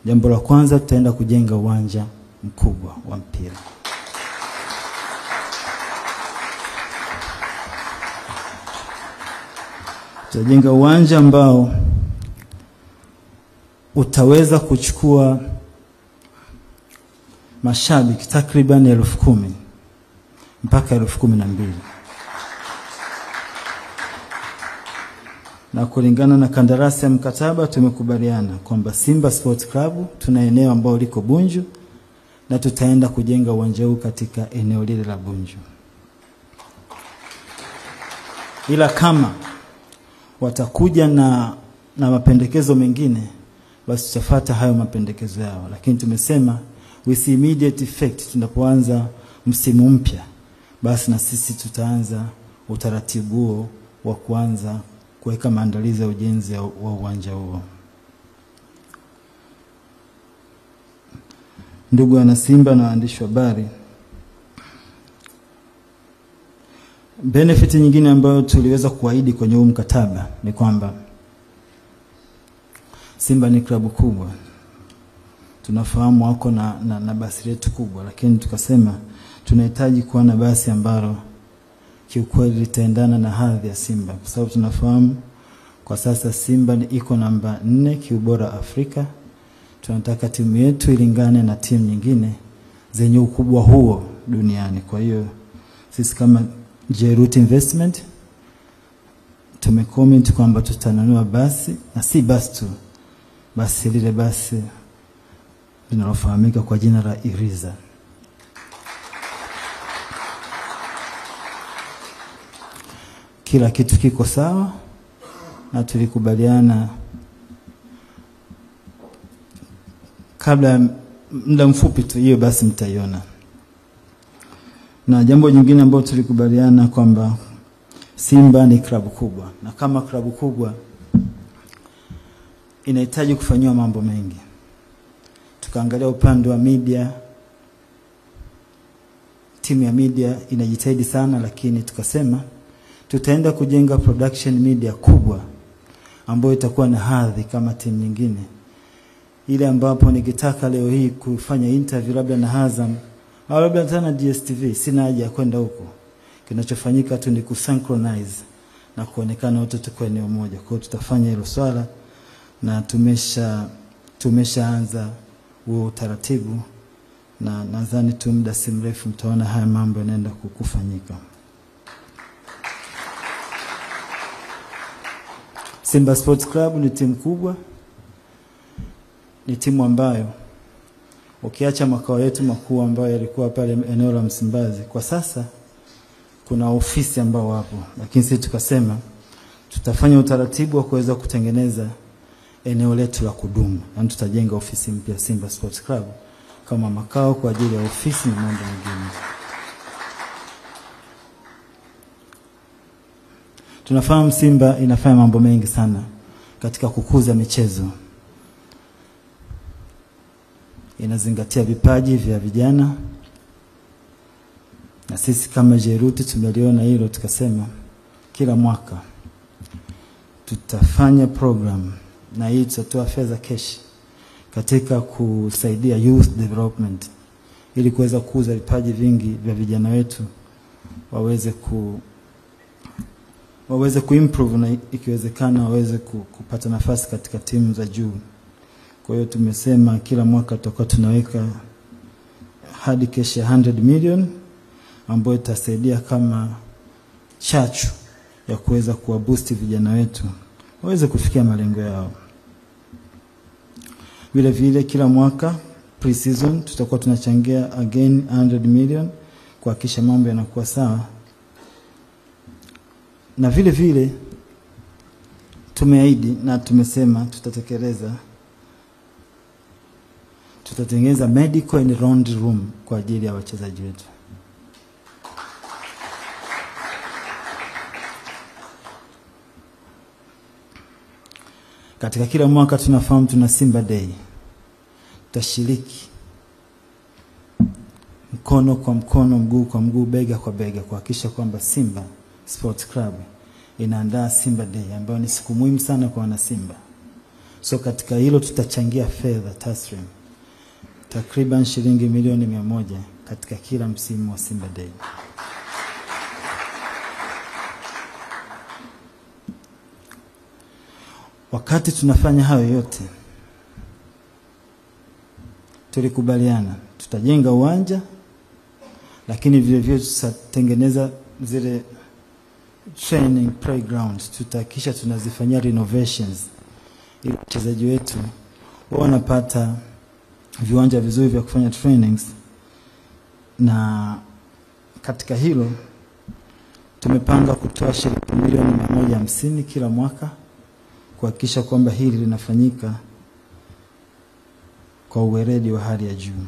Jambo la kwanza, tutaenda kujenga uwanja mkubwa wa mpira. Tutajenga uwanja ambao utaweza kuchukua mashabiki takriban 10,000 mpaka 12,000. Na kulingana na kandarasi ya mkataba tumekubaliana kwamba Simba Sports Club tuna eneo ambalo liko Bunju na tutaenda kujenga uwanja huu katika eneo lile la Bunju. Ila kama watakuja na mapendekezo mengine, basi tutafuata hayo mapendekezo yao. Lakini tumesema with immediate effect, tunapoanza msimu mpya, basi na sisi tutaanza utaratibu huo wa kuanza kuweka maandalizi ya ujenzi wa uwanja huo. Ndugu wana Simba na waandishi wa habari, benefit nyingine ambayo tuliweza kuahidi kwenye huu mkataba ni kwamba Simba ni klabu kubwa. Tunafahamu wako na basi letu kubwa, lakini tukasema tunahitaji kuwa na basi ambalo kiukweli litaendana na hadhi ya Simba, kwa sababu tunafahamu kwa sasa Simba iko namba 4 kiubora Afrika. Tunataka timu yetu ilingane na timu nyingine zenye ukubwa huo duniani. Kwa hiyo sisi kama Jeruti Investment tumecomment kwamba tutanunua basi, na si basi tu, basi lile basi linalofahamika kwa jina la Iriza. Kila kitu kiko sawa na tulikubaliana kabla muda mfupi tu hiyo basi mtaiona. Na jambo jingine ambalo tulikubaliana kwamba Simba ni klabu kubwa, na kama klabu kubwa inahitaji kufanyiwa mambo mengi. Tukaangalia upande wa media, timu ya media inajitahidi sana, lakini tukasema tutaenda kujenga production media kubwa ambayo itakuwa na hadhi kama timu nyingine, ile ambapo nikitaka leo hii kufanya interview labda na Azam au labda tena DSTV, sina haja ya kwenda huko. Kinachofanyika tu ni kusynchronize na kuonekana wote tuko eneo moja. Kwa hiyo tutafanya hilo swala na tumeshaanza huo utaratibu, na nadhani tu muda si mrefu mtaona haya mambo yanaenda kufanyika. Simba Sports Club ni timu kubwa, ni timu ambayo ukiacha makao yetu makuu ambayo yalikuwa pale eneo la Msimbazi, kwa sasa kuna ofisi ambao wapo, lakini sisi tukasema tutafanya utaratibu wa kuweza kutengeneza eneo letu la kudumu. Yaani tutajenga ofisi mpya Simba Sports Club kama makao kwa ajili ya ofisi na mambo mengine. Tunafahamu Simba inafanya mambo mengi sana katika kukuza michezo. Inazingatia vipaji vya vijana, na sisi kama Jeruti tumeliona hilo, tukasema kila mwaka tutafanya program, na hii tutatoa fedha cash katika kusaidia youth development ili kuweza kukuza vipaji vingi vya vijana wetu waweze kuimprove na ikiwezekana waweze kupata nafasi katika timu za juu. Kwa hiyo tumesema kila mwaka tutakuwa tunaweka hadi cash ya 100 million ambayo itasaidia kama chachu ya kuweza kuwaboost vijana wetu waweze kufikia malengo yao. Vile vile kila mwaka pre-season tutakuwa tunachangia again 100 million kuhakikisha mambo yanakuwa sawa. Na vile vile tumeahidi na tumesema tutatekeleza, tutatengeneza medical and laundry room kwa ajili ya wachezaji wetu. Katika kila mwaka tunafahamu tuna Simba Day. Tutashiriki mkono kwa mkono, mguu kwa mguu, bega kwa bega kuhakikisha kwamba Simba Sports Club inaandaa Simba Day ambayo ni siku muhimu sana kwa wana Simba. So katika hilo tutachangia fedha taslim takriban shilingi milioni 100 katika kila msimu wa Simba Day. Wakati tunafanya hayo yote, tulikubaliana tutajenga uwanja, lakini vile vile tutatengeneza zile training playgrounds, tutahakikisha tunazifanyia renovations ili wachezaji wetu wao wanapata viwanja vizuri vya kufanya trainings. Na katika hilo tumepanga kutoa shilingi milioni 150 kila mwaka kuhakikisha kwamba hili linafanyika kwa uweredi wa hali ya juu.